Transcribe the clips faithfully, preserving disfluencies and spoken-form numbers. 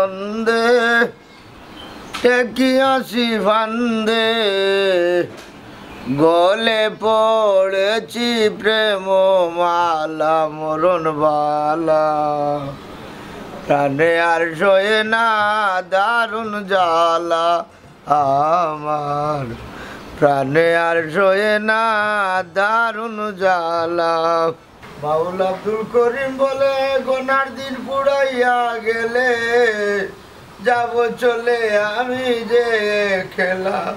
ফান্দে, ঠেকিয়াছি ফান্দে, গলে পড়েছি প্রেম মালা মরণ বালা। প্রাণে আর সয়ে না দারুণ জ্বালা আমার, প্রাণে আর সয়ে না দারুণ জ্বালা। বাউল আব্দুল করিম বলে, "গনার দিন ফুরাইয়া গেলে, যাব চলে আমি যে খেলা,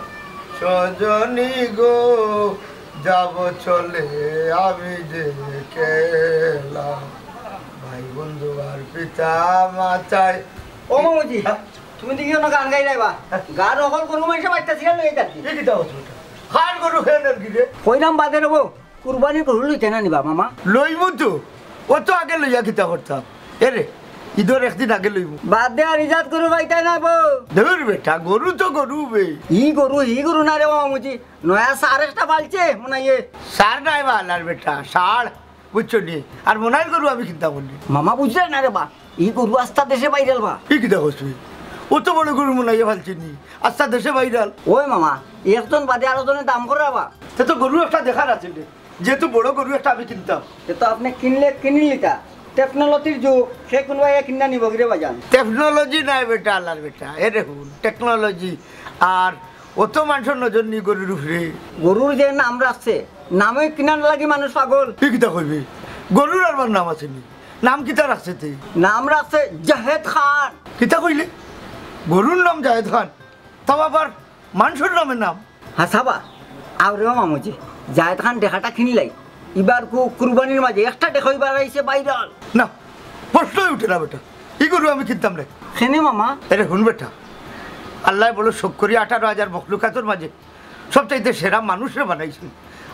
সজনী গো, যাব চলে আমি যে খেলা।" ভাই বন্ধু আর পিতা মাতায়। ও মামুজি, হ্যাঁ? তুমি দেখি অনো গান গাইরায় বা? গান অকল গরু মানষে বাইচ্চা ছিলা লইয়া যাচ্ছি। এ কিতা কথা ওটা? কার গরু খেয়ে নেন কি রে? কইলাম বাদে রবো। কুরবানির গরু লইতে না নিবা, মামা? লইমু তো। অত আগে লইয়া কিতা করতাম? এরে, ইদর একদিন আগে লইমু। বাদ দে, আর ইজাত গরু পাইতায় না বো। ধুর বেটা, গরু তো গরু বে। ই গরু, ই গরু না রে মামুজি। নয়া ষাঁড় একটা পালছে, মনে হয় এ। ষাঁড় নায় বা আল্লার বেটা, ষাঁড়। বুঝছো নি? আর মনাইর গরু আমি কিনতাম বললি। মামা বুঝলে না রে বা, ই গরু আস্তা দেশে বাইরাল বা। ই কিতা কস তুই? অত বড় গরু মনাইয়ে ফালছে নি, আস্তা দেশে বাইরাল। ওই মামা, একজন বাদে আরো জনে দাম করে বা। তে তো গরু একটা দেখার আছে রে। যেহেতু বড় গরু একটা আমি কিনতাম। তে তো আপনে কিনলে কিনিলিতা। টেকনোলজির যুগ, সে কুনবায় কিনা নিবো গিরে বাজান। টেকনোলজি নায় বেটা, আল্লার বেটা। এরে হুন, টেকনোলজি। আর অত মানষর নজর নি গরুর উপরে। গরুর যে নাম রাখছে, নামে কিনার লাগি মানুষ পাগল। ই কিতা কইবে? গরুর আবার নাম আছে নি? নাম কিতা রাখছে তে? নাম রাখছে জাহেদ খান। কিতা কইলে? গরুর নাম জাহেদ খান? তাও আবার মানষর নামে নাম। হাছা বা, আও রে মামুজি, জায়েদ খান দেখাটা কিনিলাই। ইবার কু-, কুরবানির মাঝে একটা দেখা ইবার আইছে বাইরাল। না, প্রশ্নই উঠে না বেটা, ই গরু আমি কিনতাম না। কেনে মামা? এরে হুন বেটা, আল্লায় বড় শখ করি আঠারো হাজার মখলুকাতর মাঝে সবচাইতে সেরা মানুষরে বানাইছে।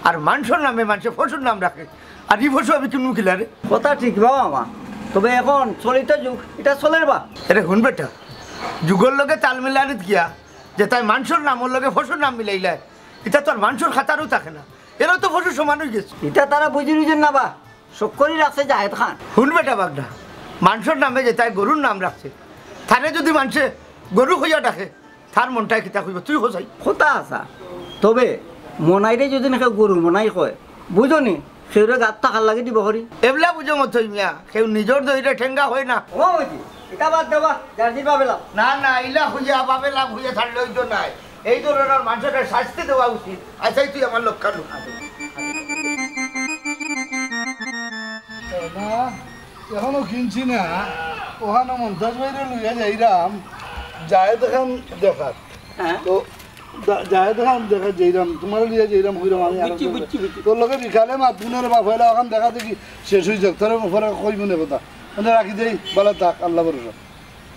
আর মানষর নামে মানষে পশুর নাম রাখে, আর ই পশু আমি কিনমু কিলা রে? কথা ঠিক বা মামা, তবে এখন চলিত যুগ, ইটা চলের বা। এরে হুন বেটা, যুগর লগে তাল মিলানিত গিয়া যেতায় মানষর নামর লগে পশুর নাম মিলাইলায়, ইটা তো আর মানষর খাতারও থাকে না, এরাও তো পশুর সমান অইগেছে। ইটা তারা বুঝি বুঝের না বা, শখ করি রাখছে জাহেদ খান। হুন বেটা বাগনা, মানষর নামে যেতায় গরুর নাম রাখছে, তারে যুদি মানষে গরু কইয়া ডাকে, তার মনটায় কিতা কইবো, তুই কছাইন। কথা হাছা। তবে মনাইরে যুদি কেউ গরু মনাই কয়, বুঝো নি, কেউরে গাত থাকার লাগি দিব করি। এবলা বুঝো মতই মিয়া, কেউ নিজর দইরে ঠেঙ্গা কয় না। ও বুঝি, ইটা বাদ দেবা, জার্সির বাবে লাভ। না, না, ইলা কইয়া বাবে লাভ কইয়া ছাড়লে অইতো নায়। এই ধরনর মানষরে শাস্তি দেওয়া উচিত। আচ্ছা, তুই আমার লক্ষ্য লুক। না, এখনো কিনছি না। ওখানো মন্তাজ ভাইরে লইয়া যাইরাম, জায়েদ খান দেখাত। হ্যাঁ। তো জা-, জায়েদ খান দেখাত যাইরাম, তুমারে লইয়া যাইরাম, কইরাম আমি বুঝছি, আরো বুঝছি, বুঝছি। তোর লগে বিকালে মাতমু নে রে বা, পয়লা ওখান দেখা দেখি শেষ অই যাউক, তারপরে কইমু নে কথা। মানে রাখি দেই, বালা থাক, আল্লা ভরসা।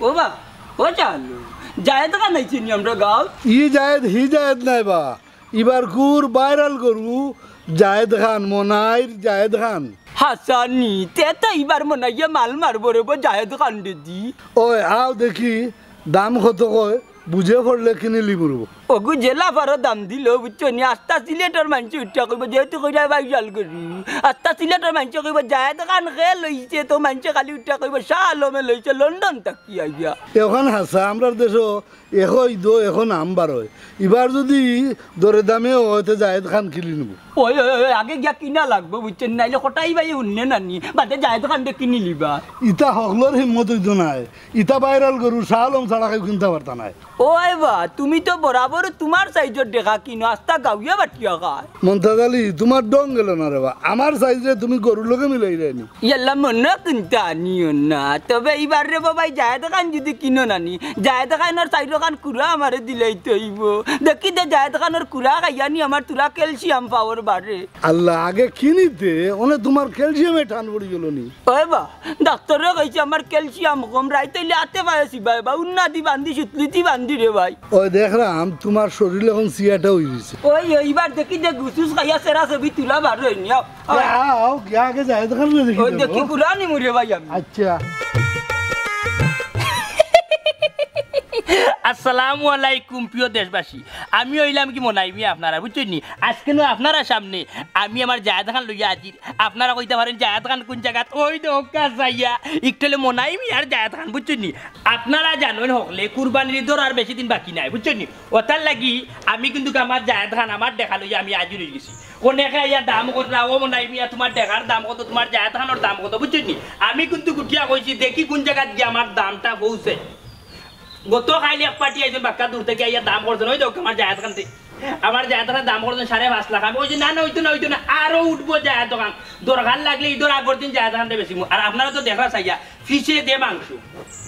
ও বা, ও চালু, জায়েদ খান আইছে নি আমরার গাঁও? ই জায়েদ, হি জায়েদ নায় বা। ইবার কুর ভাইরাল গরু জায়েদ খান, মনাইর জায়েদ খান। হাছানি, তে তো ইবার মনাইয়ে মাল মারবো রে বা জায়েদ খানরে দি। ওই আও দেখি, দাম কত কয়, বুঝে পড়লে কিনিলিমু রে বা। ওগু যেলা পারো দাম দিলো, বুঝছো নি? আস্তা সিলেটর মানষে উঠিয়া কইবো, যেহেতু কইরা ভাইরাল গরু, আস্তা সিলেটর মানষে কইবো, জায়েদ খান কে লইছে, তো মানষে খালি উঠিয়া কইবো, শাহ আলমে লইছে, লন্ডন থাকি আইয়া। এখন হাছা, আমরার দেশো এখন ইদো এখন আম বারয়। ইবার যুদি দরে দামে অয়, তে জায়েদ খান কিনি নিবো। ওই, ওই, ওই, ওই, আগে গিয়া কিনা লাগবো, বুঝছো নি? নাইলে কটাই ভাই হুননে নানি, বাদে জায়েদ খানরে কিনিলিবা। ইতা হকলর হিম্মত অইতো নায়। ইতা ভাইরাল গরু শাহ আলম ছাড়া কেউ কিনতা পারতা নায়। ওই বা, তুমি তো বরাবর তুমার সাইজর দেখা কিনো, আস্তা গাউয়া বাটিয়া খায়। মন্তাজ আলী, তুমার ঢং গেল না রে বা। আমার সাইজরে তুমি গরুর লগে মিলাইরায় নি। ইয়াল্লা মনো কুন্তা আনিও না। তবে ইবার রে বা ভাই জায়েদ খান যুদি কিনো নানি, জায়েদ খানর চাইরো খান কুড়া আমারে দিলাইতে অইবো। দেখি দে জায়েদ খানর কুড়া খাইয়া নি আমার তুরা ক্যালসিয়াম পাওয়ার বাড়ে। আল্লা, আগে কিনিতে, অনে তুমার ক্যালসিয়ামে টান পড়ি গেল নি। ওই বা, ডাক্তরে কইছে আমার ক্যালসিয়াম কম, রাইত অইলে আতে পায়ে চিবায় বা, উন্নাদি বান্ধি, সুতলিতি বান্ধি রে ভাই। ওই দেখরাম, তুমার শরীর এখন সিয়াটা অই গেছে। ওই, ওই, ইবার দেখি দে গুসুস খাইয়া সেরা ছবি তুলা বার অইনি, আও। আও, গিয়া আগে জায়েদ খানরে দেখি ওই দেখি কুড়া নিমু রে ভাই আমি। আচ্ছা। আসসালামু আলাইকুম প্রিয় দেশবাসী, আমি অইলাম কি মনাই মিয়া আপনারা, বুঝছইন নি? আজকে নু আপনারা সামনে আমি আমার জায়েদ খান লইয়া হাজির। আপনারা কইতা পারইন জায়েদ খান কুন জাগাত? ওই দেখউক্কা চাইয়া, ইকটালে মনাই মিয়ার জায়েদ খান, বুঝছইন নি? আপনারা জানইন হকলে কুরবানির ইদর আর বেশি দিন বাকি নাই, বুঝছইন নি? অতার লাগি আমি কিন্তুক আমার জায়েদ খান আমার দেখা লইয়া আমি হাজির অইগেছি। অনেকে আইয়া দাম কররা, ও মনাই মিয়া তুমার দেখার দাম কত, তুমার জায়েদ খানর দাম কত, বুঝছইন নি? আমি কিন্তুক উঠিয়া কইছি দেখি কুন জাগাত গিয়া আমার দামটা পৌঁছে। গত কাইল এক পার্টি আইছইন বাক্কা দূর থাকি আইয়া দাম করছইন, ওই দেখউক্কা আমার জায়েদ খানতে। আমার জায়েদ খানর দাম করছইন সাড়ে পাঁচ লাখ। আমি কইছি না না, অইতো না, অইতো না, আরো উঠবো জায়েদ খান। দরকার লাগলে ইদর আগর দিন জায়েদ খানরে বেচিমু। আর আপনারা তো দেখরা চাইয়া, পিছে যে মাংস,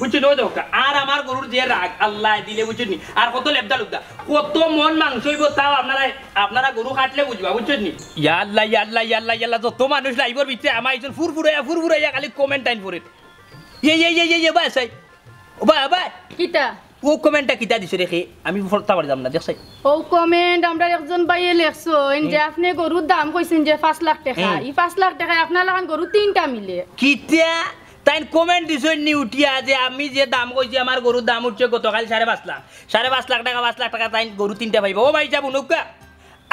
বুঝছইন নি? ওই দেখউক্কা, আর আমার গরুর যে রাগ, আল্লায় দিলে, বুঝছইন নি? আর কত লেবদা লুবদা, কত মন মাংস অইবো, তাও আপনারা, আপনারা গরু কাটলে বুঝবা, বুঝছইন নি? ইয়া আল্লাহ, ইয়া আল্লাহ, ইয়া আল্লাহ, ইয়া আল্লাহ, যত মানুষ লাইভর ভিতরে আমার আইছইন ফুরফুরাইয়া, ফুরফুরাইয়া খালি comment টাইম করে। ইয়ে, ইয়ে, ইয়ে, ইয়ে, ইয়ে, ভাই, সাই। ও ভাই, ভাই। কিতা? ও comment টা কিতা দিছে রে হে? আমি পড়তা পারতাম না, দেখছইন? ও comment আমরার একজন ভাইয়ে লেখছইন যে আপনে গরুর দাম কইছইন যে পাঁচ লাখ টেকা। হুম। ই পাঁচ লাখ টেকায় আপনার লাখান গরু তিনটা মিলে। কিতা? তাইন comment দিছইন নি উঠিয়া যে আমি যে দাম কইছি, আমার গরুর দাম উঠছে গতকাইল সাড়ে পাঁচ লাখ। সাড়ে পাঁচ লাখ টেকা, পাঁচ লাখ টেকা তাইন গরু তিনটা পাইবা। ও ভাই সাব, হুনউক্কা,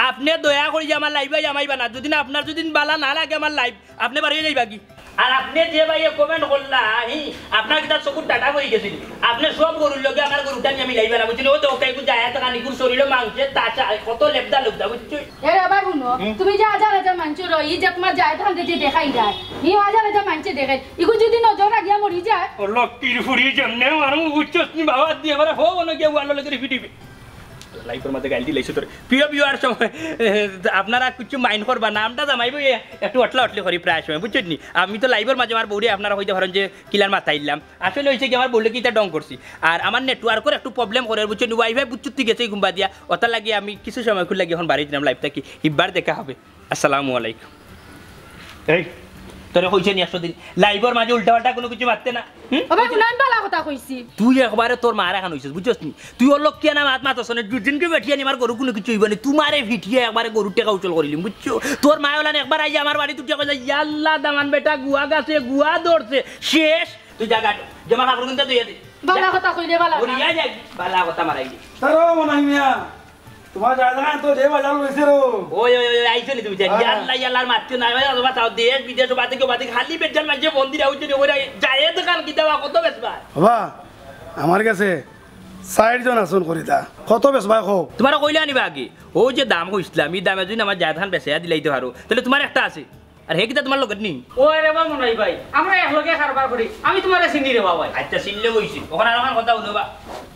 আপনে দয়া করি যে আমার live-এ জমাইবা না। যদি না আপনার যদি বালা না লাগে আমার live, আপনে বারইয়া যাইবা গি? আর আপনে যে ভাইয়ে comment করলা, হি, আপনার কিতা চকুর টাটা অইগেছে নি? আপনে সব গরুর লগে আমার গরুটা নিয়া মিলাইবা না, বুঝছইন নি? ও দেখউক্কা, ইগু জায়েদ খান, ইগুর শরীরো মাংসের তাজা, কত লেবদা লুবদা, বুঝছইন নি? এ রে বাবা, হুনো, হুম? তুমি যে হাজার হাজার মানষর, ই যে তুমার জায়েদ খানরে যে দেখাইরায়, ই হাজার হাজার মানষে দেখের, ইগু যদি নজর রাখিয়া মরি যায়। ও লক্ষ্মীর ফুড়ি যেমনে মারমু, বুঝছস নি বাবা, দিয়া এবারে হো, অনো গিয়া ওয়ালো লগে রিপিট হইবে। Live-র মাঝে গাইল দিলাইছো তোরে। প্রিয় viewer সব, আপনারা কিছু mind করবা না, আমরা জামাই বউ একটু অটলা অটলি করি প্রায় সময়, বুঝছইন নি? আমি তো live-র মাঝে আমার বউরে আপনারা কইতা পারইন যে কিলার মাতাইলাম। আসলে অইছে কি আমার বউরে কিতা ঢং করছি। আর আমার network-র একটু problem করের, বুঝছইন নি? Wi-Fi বুঝছুত্তি গেছে ঘুমবা দিয়া। অতার লাগি আমি কিছু সময় খুললা গিয়া অখন বারই দিলাম live থাকি। ইবার দেখা হবে। আসসালামু আলাইকুম। এই, তোরে কইছি নি একশো দিন, live-র মাঝে উল্টাপাল্টা কুনু কিছু মাততে না। হুম? ও ভাই, হুনাইন বালা কথা কইছি। তুই একবারে তোর মার লাখান অইছস, বুঝছস নি? তুই অলক্ষিয়া না মাত মাতস না, দুদিনকে বেঠিয়া নি আমার গরু কুনু কিছু অইবো নি। তুমারে ফিটিয়া একবারে গরুর টেকা উচল করিলিম, বুঝছো? তোর মায় অলান একবার আইয়া আমার বাড়িত উঠিয়া কইলা, "ইয়াল্লা দামান বেটা, গুয়া গাছে গুয়া ধরছে, শেষ।" তুই যা গাট, জামা কাপড় কিনতে তুই দে। বালা কথা কইলে বালা না। ওরিয়া যাই, বালা কথা মারাই দি। তারা মনে হয় মিয়া। তুমার জায়গা তো যে বাজার লইছে রো। ওই, ওই, ওই, আইছো নি তুমি? হ্যাঁ। ইয়াল্লা, ইয়াল্লা, আর মাতিও না। ওই, ওই, বাঁচাও, দেশ, বিদেশ, বাদে কেউ বাদে, খালি বেজান মানষে ফোন দিরা, ওই যে, ওই, জায়েদ খান কিতা বা, কত বেচবা? বাবা, আমার গেছে চাইরজন আছইন করিতা। কত বেচবায় কও? তুমারে কইলে আনিবা আগে। ও যে দাম কইছলাম, ই দামে যদি আমার জায়েদ খান বেচাইয়া দিলাইতে পারো, তাইলে তুমার একটা আছে। আর হে কিতা তুমার লগর নি? ও রে বা মনাই ভাই, আমরা একলগে কারবার করি, আমি তুমারে চিনি রে বা ভাই। আইচ্ছা, চিনলে অইছে। অখন আর অখান কথা হুনো বা,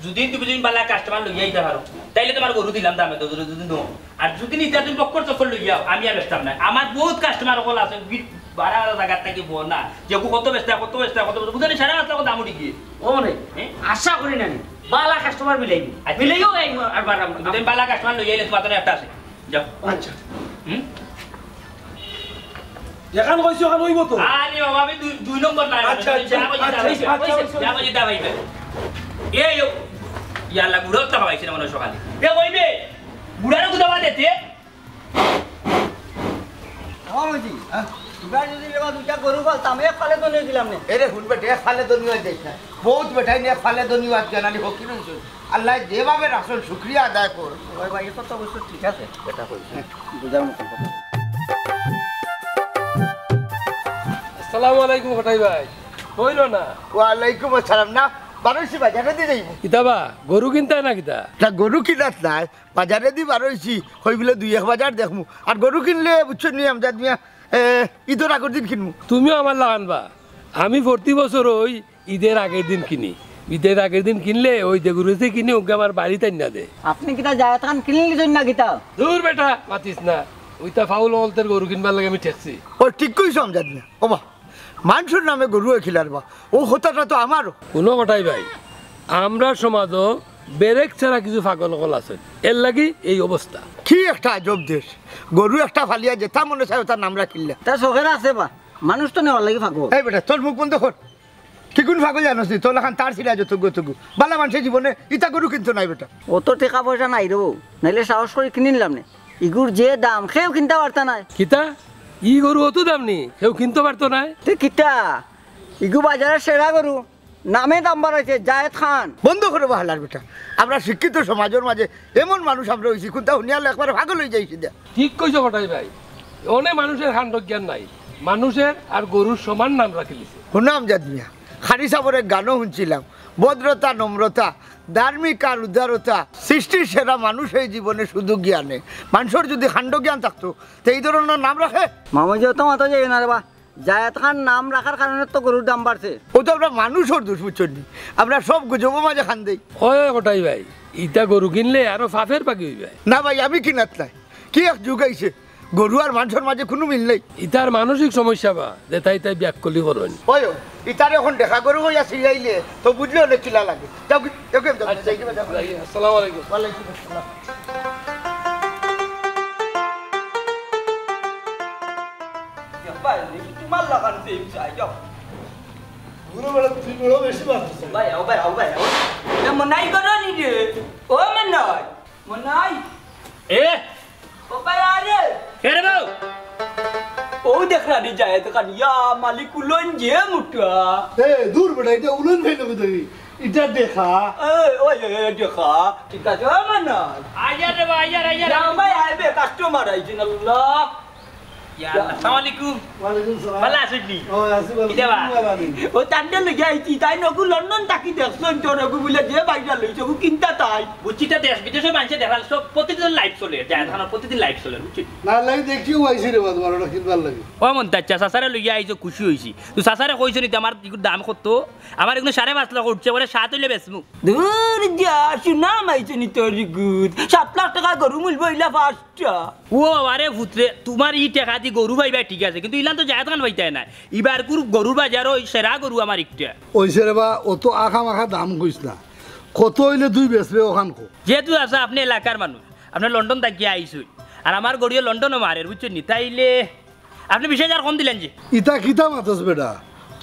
যদি তুমি যদি বালা customer লইয়া আইতা পারো, তাইলে তুমার গরু দিলাম দামে দরে, যদি নো। আর যদি নিতা তুমি বক্কর চক্কর লইয়া আও, আমি আর বেচতাম না। আমার বউত customer অকল আছে, বি-, বারা বারা জাগাত থাকি ফোন না, যে কত বেচতা, কত বেচতা, কত বেচতা, বুঝলে সারা রাস্তা দাম উঠি গিয়ে। ও নে, হ্যাঁ? আশা করি না নি, বালা customer মিলাইবি। আইচ্ছা। মিলাইও এই আর বারা। যদি আমি বালা customer লইয়া আইলে তুমার তো একটা আছে। যাও। আইচ্ছা। হুম? যেখান কইছি ওখান অইবো তো। আরে বাবা, আমি দুই, দুই নম্বর না। আইচ্ছা, আইচ্ছা, যা কইছি তা আইচ্ছা, হইবে। আইচ্ছা, আইচ্ছা। যা কইছি তা হইবে। এই, ও, ইয়াল্লা, বুড়া তো খাওয়াইছে না মনে হয় সকালে। এ, অইবে। বুড়ারে কোথাও দিতে? ও মজি, হ্যাঁ? তোমরা যদি রেবা দুইটা গরু পালতাম, এক ফালে তো নিয়ে দিলাম না। এরে হুন বেটা, এক ফালে তো নিয়ে যাইস না। বউত বেটাইন এক ফালে ধনী অওয়াত জানালি ফকির অইছইন। আল্লায় যেভাবে রাখছইন শুকরিয়া আদায় কর। ওই ভাই, এ কথা অবশ্য ঠিক আছে। এটা কইছে। বুঝার মতো কথা। আসসালামু আলাইকুম কটাই ভাই। কইলো না। ওয়ালাইকুম আসসালাম। না, বারইছি বাজারেদি যাইমু। কিতা বা, গরু কিনতায় না কিতা? না, গরু কিনাত নায়, বাজারেদি বারইছি, কই বুলে দুই এক বাজার দেখমু। আর গরু কিনলে বুঝছো নি আমজাদ মিয়া, এ, ইদর আগর দিন কিনমু। তুমিও আমার লাখান বা, আমি প্রতি বছর ওই ইদর আগর দিন কিনি। ইদর আগর দিন কিনলে ওই যে গরু যে কিনি, ওকে আমার বাড়িত আইন্না দে। আপনে কিতা জায়েদ খান কিনলিছইন না কিতা? দূর বেটা, মাতিস না। ওইটা ফাউল অলতের গরু কিনবার লাগি আমি ঠেকছি। ও ঠিক কইছো আমজাদ মিয়া। ও বা, মানষর নামে গরু কিলার বা, ও কথাটা তো আমারও। হুনো কটাই ভাই, আমরার সমাজও বেরেক ছাড়া কিছু পাগল অকল আছে, এর লাগি এই অবস্থা। কি একটা আজব দেশ, গরু একটা ফালিয়া যেতা মনে চায় ওটার নাম রাখিলা। তা শখের আছে বা, মানুষ তো নেওয়ার লাগি পাগল। এই বেটা, তোর মুখ বন্ধ কর। কি কোন পাগল জানোস নি? তোর লাখান তার ছিড়া যতগু ততগু। বালা মানষে জীবনে ইতা গরু কিনতো নায় বেটা। অত টেকা পয়সা নাই রে বউ, নাইলে সাহস করি কিনিলাম নে। ইগুর যে দাম, কেউ কিনতা পারতা নায়। কিতা? ই গরু অত দাম নি? কেউ কিনতো পারতো নায়? তে কিতা? ইগু বাজারর সেরা গরু। নামে দাম বাড়াইছে জায়েদ খান। বন্ধ করো বা হালার বেটা। আমরা শিক্ষিত সমাজর মাঝে এমন মানুষ আমরা অইছি, কুন্তা হুনিয়ালে একবারে পাগল অইযাইছি দে। ঠিক কইছো কটাই ভাই, অনে মানুষের কাণ্ডজ্ঞান নাই, মানুষের আর গরুর সমান নাম রাখি দিছে। হুনাম জাদ মিয়া, কারি সাবর এক গানও হুনছিলাম, ভদ্রতা, নম্রতা, ধার্মিক আর উদারতা, সৃষ্টির সেরা মানুষ এই জীবনে শুধু জ্ঞানে। মানুষর যদি কাণ্ডজ্ঞান থাকতো, তে এই ধরনের নাম রাখে? মামুজি, অত মাথা যাইও না রে বা। জায়েদ খান নাম রাখার কারণে তো গরুর দাম বাড়ছে। ও তো আমরা মানুষর দুষ, বুঝছইন নি? আমরা সব গুজবর মাঝে কান দেই। ওই কটাই ভাই, ইতা গরু কিনলে আরো ফাফের পাকি অইবে। না ভাই, আমি কিনাত নাই। কি এক যুগ আইছে, গরু আর মানুষর মাঝে কুনু মিল নাই। ইতার মানসিক সমস্যা বা, যে তাই তাই ব্যাককলি করইন। ওই, ওই, ইতারে অখন দেখা গরু অইয়া ছিড়াইলে তো বুঝলে অনেক কিলা লাগে। যাও কি, যাও কি, যাও, যাও কি, যাও। আসসালামু আলাইকুম। ওয়ালাইকুম আসসালাম। ভাই, তোমার লাগান সেম চাই, যাও। বুড়ো বেটা, তুই বড় বেশি মারতেছিস। ভাই, আও ভাই, আও ভাই, আও। এ মনাই করো নি রে? ও মনাই, মনাই। এ? ও ভাই, আরে। কে রে বাবু? ও দেখ না রে, জায়েদ খান, ইয়া মালিক উলন যে মুটা। এ, দূর বেটা, ইটা উলন ভাই নাকি তুই? ইটা দেখা। এ, ওই, ওই, ওই, দেখা। ঠিক আছে, ও মনাই। আইয়া রে ভাই, আইয়া, আইয়া। ইয়া ভাই, আইবে, কাস্টমার আইছেন, আল্লাহ। ইয়া আল্লাহ, আসসালামু আলাইকুম। ওয়ালাইকুম সালাম। ভালা আছইন নি? ও, আছি ভালা। কিতা বা? তুমি ভালা নি? ও, তানরে লইয়া আইছি, তাইন অগু লন্ডন থাকি দেখছইন তোরে, অগু বুলে যে ভাইরাল অইছে, অগু কিনতা তাইন। বুঝছি, ইতা দেশ বিদেশর মানষে দেখরা, সব প্রতিদিন live চলে, জায়েদ খানর প্রতিদিন live চলে, বুঝছইন? না, live দেখছি, ও আইছি রে বা, তোমার ওটা কিনবার লাগি। ও মন্তাজ চাচা, চাচারে লইয়া আইছো, খুশি অইছি। তো চাচারে কইছো নি তে আমার ইগুর দাম কত? আমার ইগুর সাড়ে পাঁচ লাখ উঠছে, বলে সাত অইলে বেচমু। দূর যা, সুনাম আইছে নি তোর ইগুর। সাত লাখ টেকা গরু মূল্য অইলা পাঁচ ও বাবা রে পুতরে, তুমার ই টেকা দি গরু পাইবায় ঠিক আছে, কিন্তু ইলান তো জায়েদ খান পাইতায় নায়। ইবারকুর গরুর বাজারো সেরা গরু আমার একটা। অইছে রে বা, অত আখা মাখা দাম কইস না। কত অইলে তুই বেচবে অখান ক। যেহেতু আছে আপনে এলাকার মানুষ, আপনে লন্ডন থাকিয়া আইছইন, আর আমার গরুয়ে লন্ডনও মারের, বুঝছইন নি? তাইলে আপনে বিশ হাজার কম দিলাইন যে। ইতা কিতা মাতস বেটা?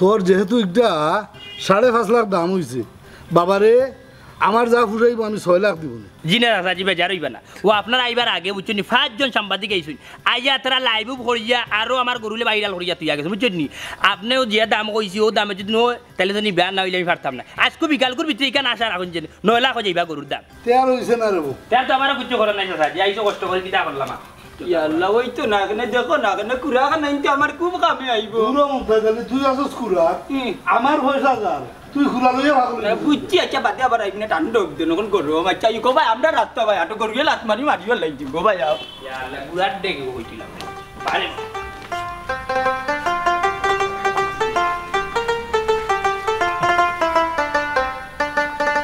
তোর যেহেতু একটা সাড়ে পাঁচ লাখ দাম অইছে, বাবারে, আমার যা ফুরাইবো আমি ছয় লাখ দিমু নে। জি না চাচা, জি বেজার অইবা না। ও আপনারা আইবার আগে বুঝছইন নি, পাঁচজন সাংবাদিক আইছইন, আইয়া তারা live up করিয়া আরো আমার গরুরে viral করিয়া থইয়া গেছইন, বুঝছইন নি? আপনেও যে দাম কইছি, ও দামে যদি নয়, তাইলে তো নিবা, না অইলে আমি পারতাম না। আইজকু বিকালকুর ভিতরে ইখান আশা রাখইন যে নয় লাখ অই যাইবা গরুর দাম। তে আর অইছে না রে বা। তে আর তো আমারও কিচ্ছু করার নাই চাচা, যে আইছো কষ্ট করি কিতা করলাম আর। ইয়া আল্লাহ, ওই তো না, কেনে দেখো না, কেনে কুড়া খান নাইতে আমার খুব কামে আইবো। পুরো মুখ ভেজালি, তুই আসস কুড়া। হুম। আমার পয়সা যার, তুই কুড়া লইয়া ভাগ না, লইয়া। বুঝছি, আচ্ছা, বাদে আবার আইবি না, টান ঢোক দেন, অখন গরম। আচ্ছা, ইকো ভাই, আমরা রাস্তা ভাই, আটো গরুয়ে লাত মারি মারিও লাই দিব, গো ভাই, আও। ইয়া আল্লাহ, গুড়ার ডেকে কইছিলাম। পারে।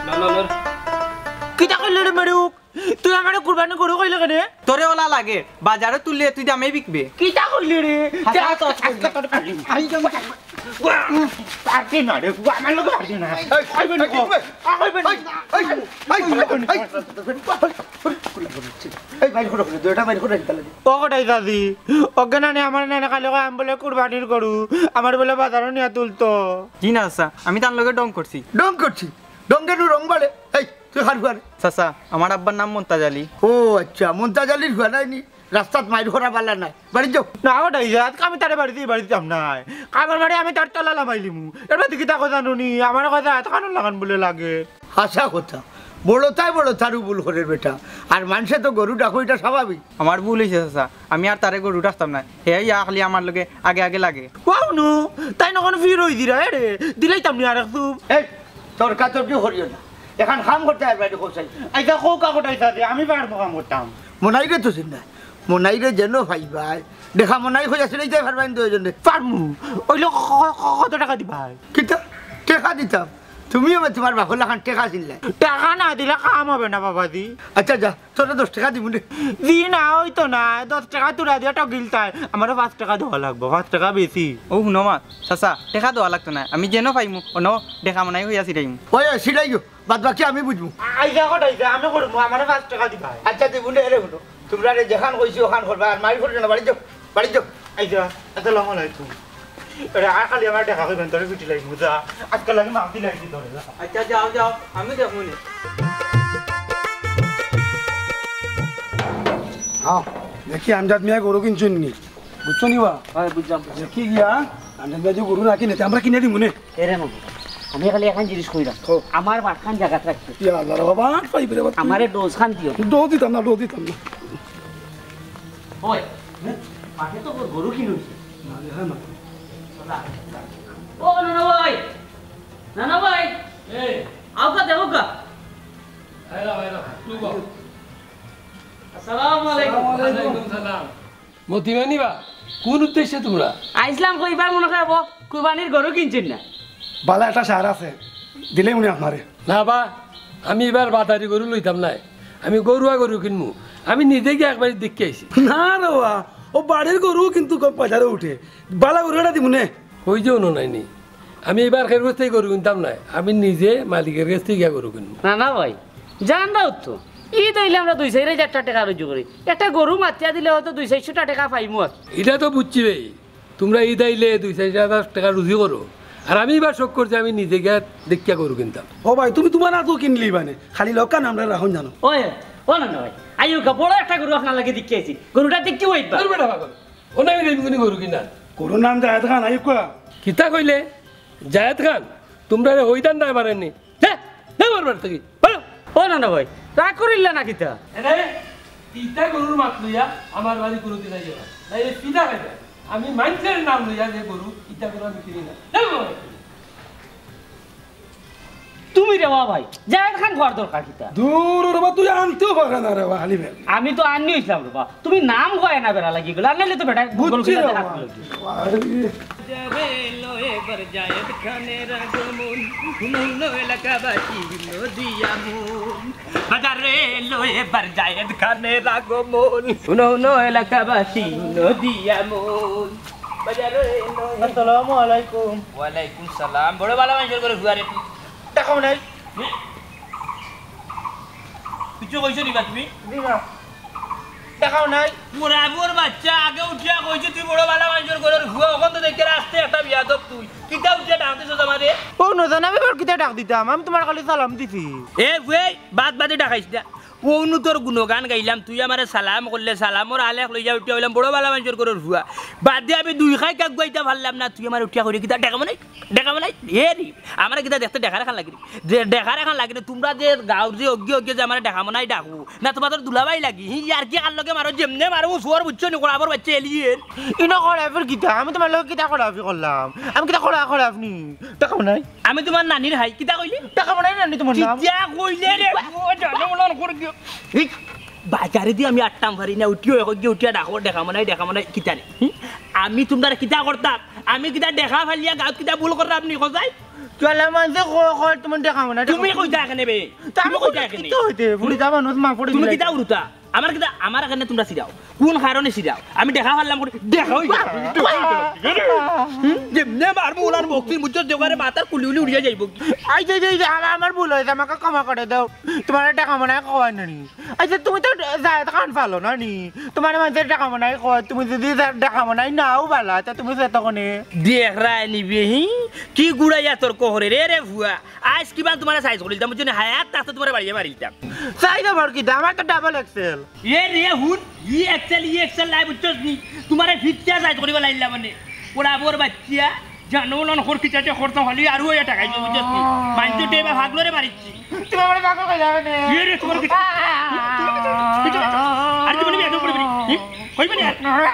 না, না, না। কিতা কইলে রে মেরুক? তুই আমারে কুরবানি গরু কইলে কেনে? তোরে ওলা লাগে, বাজারো তুললে তুই দামে বিকবে। কিতা করলি রে? হাছা হাছা হাছা। আই, আই, আই, পারতি না রে, আমার লগে পারতি না। এই, আইবে না এই, গো। এই, আইবে না। এই, এই, এই, এই, এই, বাইর করো, দুইটা বাইর করো, তাহলে। ও কটাই দাদি, ওকে নানি আমার নানি খালি কয় আমি বলে কুরবানির গরু, আমার বলে বাজারো নিয়া তুলতো। জি না চাচা, আমি তার লগে ঢং করছি। ঢং করছি? ঢং কেন রং বাড়ে? এই, তুই কার ফুয়া রে? চাচা, আমার আব্বার নাম মন্তাজ আলী। ও আচ্ছা, মন্তাজ আলীর ফুয়া নায় নি? রাস্তাত মাইর করা বালা নায়, বাড়িত যাও। না, ওটাই যাত, আমি তারে বাড়িত, বাড়িত যাম নায়। কারবার বাড়ি আমি তার তালা লামাইলিমু। এর বাদে কিতা কথা হুনি, আমার কথা এত কানুন লাগান বলে লাগে। হাছা কথা, বড়তায় বড়তারও ভুল করের বেটা। আর মানষে তো গরু ডাকো, ইটা স্বাভাবিক। আমার ভুল অইছে চাচা, আমি আর তারে গরু ডাকতাম নায়। হে ইয়া খালি আমার লগে আগে আগে লাগে। ওয়াও নু, তাইন অখন ফির অই দিরা, এ রে, দিলাইতাম নি আর এক চুপ। এই, তর্কাতর্কি করিও না। এখান কাম করতে আর বাইরে কোথায়? আইতা কও কা কটাই চাচা, আমি পারমু কাম করতাম। মনাইরে তো চিন না। মনাইরে যেন পাইবায়। দেখা মনাই কইয়া চিনাইতে পারবায় না দুইজনে। পারমু। অইলে ক-, ক-, ক-, কত টেকা দিবায়? কিতা? টেকা দিতাম? তুমিও বা তোমার বাপর লাখান টেকা চিনলায়। টেকা না দিলে কাম হবে না বাবাজি। আচ্ছা যা, তোরে দশ টেকা দিমু নে। জি না, অইতো না। দশ টেকা তুরা দিয়া টগিলতায়। আমারে পাঁচ টেকা দেওয়া লাগবো, পাঁচ টেকা বেশি। ও হুনো মা, চাচা, টেকা দেওয়া লাগতো না। আমি যেন পাইমু, অনো দেখা মনাই কইয়া চিনাইমু। ওই, ওই, চিনাইও। বাদ বাকি আমি বুঝমু। আইজা কটাই যা, আমি করমু, আমারে পাঁচ টেকা দিবায়। আচ্ছা, দিমু নে, এরে হুনো। তুমরারে যেখান কইছি ওখান করবায়, আর মাইর করো না, বাড়িত যাও, বাড়িত যাও। আইজা, আসসালামু আলাইকুম। এরে, আর খালি আমারে দেখা কইবেন, তোরে পিটি লাগি, যা। আজকাল আমি মাফ দিলাই দি তোরে, যা। আচ্ছা, যাও, যাও, আমি দেখমু নে। হ্যাঁ, দেখি আমজাদ মিয়া গরু কিনছইন নি। বুঝছো নি বা? হ্যাঁ, বুঝলাম, বুঝলাম। দেখি গিয়া, আমজাদ মিয়া যে গরু না কিনে, তে আমরা কিনে দিমু নে। এরে মামু। আমি খালি একখান জিনিস কইরাম, কও। আমার বাটখান জাগাত রাখছি। ইয়া আল্লাহ রে বাবা, আট পাইবে রে বাবা। আমারে ডোজ খান দিও। ডোজ দিতাম না, ডোজ দিতাম না। ওই, পাশে তো গরু কিনছে। না রে, হ্যাঁ না। ও নানা ভাই, নানা ভাই, এই। আউক্কা দেখউক্কা। আইরা, আইরা, তুই বল। আসসালামু আলাইকুম। আসসালামু আলাইকুম। ওয়ালাইকুম সালাম। মতিমানি বা, কোন উদ্দেশ্যে তোমরা? আইছলাম কইবার মনো অয় বা, কুরবানির গরু কিনছইন না। বালা একটা সার আছে, দিলে মনে আপনারে। না বা, আমি ইবার বাজারি গরু লইতাম নায়, আমি গরুয়া গরু কিনমু। আমি নিজে গিয়া একবার দেখি আইছি। না রে বা, ও বাড়ির গরু কিন্তু কম বাজারো উঠে, বালা গরু একটা দিমু নে। ওই যে উনো নাইনি, আমি ইবার কেউর গেছ থাকি গরু কিনতাম নায়, আমি নিজে মালিকের গেছ থাকি গিয়া গরু কিনমু। না না ভাই, জানরাও তো, ইদ আইলে আমরা দুই চাইর হাজার টেকা রুজি করি, একটা গরু মাতিয়া দিলে হয়তো দুই চাইরশো টেকা পাইমু আর। ইটা তো বুঝছি ভাই, তোমরা ইদ আইলে দুই চাইর হাজার টেকা রুজি করো, আর আমি ইবার শখ করছি আমি নিজে গিয়া দেখিয়া গরু কিনতাম। ও ভাই, তুমি তোমার আতো কিনলি মানে, খালি লক্কা নামরা রাখুন জানো। ওই, ও না না ভাই, আইউক্কা, বড় একটা গরু আপনার লাগি দেখিয়া আইছি, গরুটা দেখতে ওই বা। আরে বেটা পাগল, ও নামে দেখবি কোনি গরু কিনা? গরুর নাম জায়েদ খান, আইউক্কা। কিতা কইলে? জায়েদ খান? তোমরারে হইতান দায় পারেননি। যা, যা আমার বাড়ি থাকি, বারো। ও না না ভাই, রাগ করিলা না কিতা? এরে, ইতা গরুর মাত লইয়া আমার বাড়ি কোনোদিন আইও না। না, এই ফিদা খাইবে। আমি মাইনষের নাম লইয়া যে গরু, ইতা গরু আমি কিনি না। যা আমার বাড়ি থাকি। তুমি রে বা ভাই, জায়েদ খান কওয়ার দরকার কিতা? দূর রে বা, তুই আনতেও পারে না রে বা, হালি বেল। আমি তো আননি অইছিলাম রে বা, তুমি নাম কয় না বেড়া লাগি গেল, আর নাইলে তো বেটা গুগল বাজারে কিতা রে বা। বাজারে এলো এবার জায়েদ খানের আগমন, হুনো হুনো এলাকাবাসী হুনো দিয়া মন। বাজারে এলো এবার জায়েদ খানের আগমন, হুনো হুনো এলাকাবাসী হুনো দিয়া মন। বাজারে এলো এবার আসসালামু আলাইকুম। ওয়ালাইকুম সালাম। বড় বালা মাইনষের ঘরর ফুয়া রে তুই। দেখাও নাই। হুম? কিছু কইছো নি বা তুমি? জি না। দেখাও নাই। মুরাবুর বাচ্চা, আগে উঠিয়া কইছি তুই বড় বালা মাইনষের ঘরর ফুয়া, অখন তো দেখি আস্তা একটা বেয়াদব তুই। কিতা উঠিয়া ডাক দিছস আমারে? ও নজানা ব্যাপার কিতা ডাক দিতাম? আমি তোমার খালি সালাম দিছি। এ, ওই, বাদ বাদে ডাকাইস না। অনো তোর গুণগান গাইলাম, তুই আমারে সালাম করলে, সালামর আলেক লইয়া উঠিয়া কইলাম, বড় বালা মাইনষর ঘরর ফুয়া। বাদে আমি দুই খাই কাক গাইতা পারলাম না, তুই আমারে উঠিয়া কইরে কিতা টেকা মনাই? টেকা মনাই? এ রে, আমারে কিতা দেখতে টেকার লাখান লাগে নি? টেকার লাখান লাগে নি? তোমরা যে গাঁওর যে অগিয়ে অগিয়ে যে আমারে টেকা মনাই ডাকো, না তোমার দুলাভাই লাগি? হি, ইয়ার্কি কার লগে মারো, যেমনে মারো, ও শুয়ার বুঝছো নি, গোলাপর বাচ্চা এলিয়েন। ইনো করাফির কিতা? আমি তোমার লগে কিতা করাফি করলাম? আমি কিতা করা করাফ নি? টেকা মনাই? আমি তোমার নানির হাই, কিতা কইলি? টেকা মনাই নানি তোমার নাম? কিতা কইলে রে? ও জানো মনে করে দিও। এই বাজারে দি আমি আটতাম পারি না, উঠিও এখন গিয়ে উঠিয়া ডাকো, টেকা মনাই, টেকা মনাই, কিতা রে? হুম? আমি তোমরা কিতা করতাম? আমি কিতা দেখা ফালিয়া গাঁত কিতা ভুল করলাম নি, কোথায়? চলে মানছে কয়, কয় তোমার টেকা মনাই, টেকা তুমি মনাই। কইতা এখানে বে? তা আমি তুমি কইতা কইতা এখানে? কিতা হইতে? বুড়ি যা মানুষ মা পড়ে তুমি দিলাই। কিতা উড়ুতা? আমার কিতা, আমার এখানে তোমরা সিরাও। কোন কারণে সিরাও? আমি দেখা ফারলাম করে, দেখা হই গেল। হুম? যেমনে মারবো ওনার বক্সির মুজো দেওয়ারে মাথার কুলি উলি উড়িয়া যাইবো। এই যে, যে, যে, আমা-, আমার ভুল হয়েছে, আমাকে ক্ষমা করে দাও। তোমার টেকা মনাই কওয়াই নানি। আচ্ছা, তুমি তো জায়েদ খান ফালো না নি? তোমার মাঝে টেকা মনাই কয়, তুমি যদি জা-, টেকা মনাই নাও বালা, তা তুমি সে তখনে দেখরায় নিবে, হি? কি গুড়াইয়া তর্ক করে রে, রে ফুয়া? আইজ কিমান তোমারে সাইজ করিলতাম, বুঝছো নি? হায়াত থাকতে তোমারে বাড়িয়ে মারিলতাম। সাইজ আবার কিতা? আমার তো ডাবল এক্সেল। এ রে হুন, ই এক্সেল, ই এক্সেল নাই, বুঝছস নি? তোমারে ফিটিয়া সাইজ করিবা লাইলা মানে। ওরা বড় বাচ্চা, জানো না, খর কিতাতে খরচ খালি আর ওই টাকা আইছে, বুঝছস নি? মাইনষে টেবা ভাগলো রে বাড়িচ্ছি। তুমি আমারে পাগল কইলা মানে? এ রে, তোমার কি-, আরে তুমি একদম করে দিবি। হুম? কইবে না আর?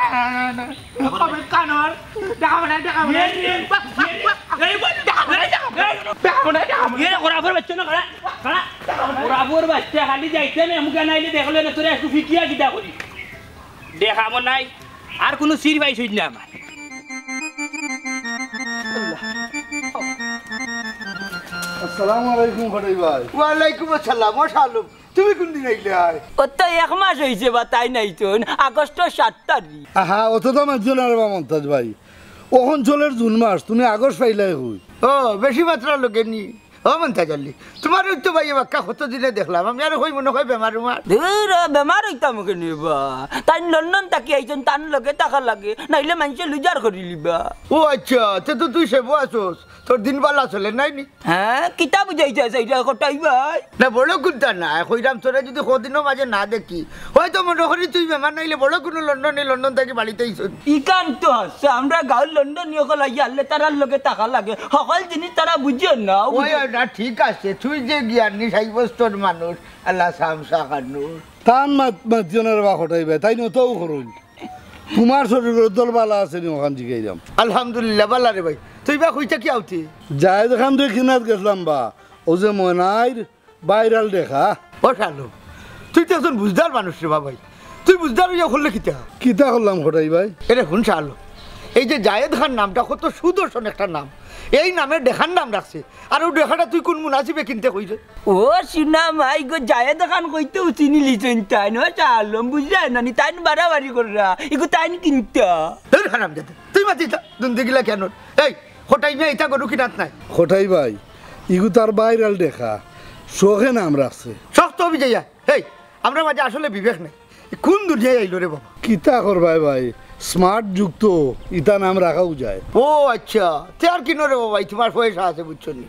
কবে কানোর? দেখা মনাই, দেখা মনাই। এই, এই, এই, এই, এই, এই, দেখা মনাই, দেখা মনাই। এ, ওরা আবার বাচ্চা না, খাড়া, খাড়া। ওরা আবার বাচ্চা, খালি যাইতে না, মুখে নাইলে দেখলে না, তোরা একটু ফিটিয়া কিতা করি। দেখা মনাই, আর কোনো সির পাইছই না আমার। আসসালামু আলাইকুম, কটাই ভাই। ওয়ালাইকুম আসসালাম, ও শালুম। তুমি কোন দিন আইলায়? ও তো এক মাস হইছে বা তাই নাই তো, আগস্টর সাত তারিখ। আহা, অত তো মাতছো না রে বা মন্তাজ ভাই। অখন চলের জুন মাস, তুমি আগস্ট পাইলায় কই? ও, বেশি মাত্রা লগে নি। ও মন্তাজ আলী, তুমারে তো ভাই বাক্কা কতদিনে দেখলাম, আমি আর কই মনো কয় বেমার উমার। ধুর, বেমার অইতাম কেনে বা? তাইন লন্ডন থাকি আইছইন, তান লগে থাকা লাগে, নাইলে মানষে লুজার করিলিবা। ও আইচ্ছা, তে তো তুই সেবো আছস, তোর দিন বালা চলে নায় নি? হে, কিতা বুঝাইতায় চাইরায় কটাই ভাই? না, বড় কুন্তা নায়, কইরাম তোরে যুদি কদিনর মাঝে না দেখি, অয়তো মনো করি তুই বেমার, নাইলে বড় কুনু লন্ডনি, লন্ডন থাকি বাড়িত আইছস। ইখান তো আছে, আমরার গাউর লন্ডনি অকল আইয়া হারলে তারার লগে থাকা লাগে, হকল জিনিস তারা বুঝে না। ওই, না, ঠিক আছে, তুই যে জ্ঞানী সাব্যস্তর মানুষ, আল্লাহ সামসা খানুর। তান মাত-, মাতিও না রে বা কটাই ভাই, তাইন অতও করইন। তুমার শরীরর দল বালা আছে নি অখান জিগাইরাম। আলহামদুলিল্লাহ, বালা রে ভাই। তুই বা কই থাকি আউতে? জায়েদ খানরে কিনাত গেছলাম বা, অউ যে মনাইর viral দেখা। ও শালু, তুই তো একজন বুঝদার মানুষ রে বা ভাই, তুই বুঝদার অইয়া করলে কিতা? কিতা করলাম কটাই ভাই? এরে হুন শালু, এই যে জায়েদ খান নামটা কত সুদর্শন একটা নাম, এই নামে দেখার নাম রাখছে, আর অউ দেখাটা তুই কুন মুনাসিবে কিনতে কইরে? ও সুনা মাই গো, জায়েদ খান কইতেউ চিনিলিছইন তাইন, ও শালম বুঝরায় না নি, তাইন বাড়াবাড়ি কররা, ইগু তাইন কিনতা। ধুর হারামজাদা, তুই মাতিস না, দুন্দিগিলা কেন? এই, কটাই মিয়া ইতা গরু কিনাত নায়। কটাই ভাই, ইগু তার viral দেখা, শখে নাম রাখছে। শখ তো অবি যাইয়া, এই, আমরার মাঝে আসলে বিবেক নাই। ই কুন দুনিয়ায় আইলো রে বাবা? কিতা করবায় ভাই, smart যুগ তো, ইতা নাম রাখাউ যায়। ও আইচ্ছা, তে আর কিনো রে বাবা, তুমার পয়সা আছে বুঝছো নি।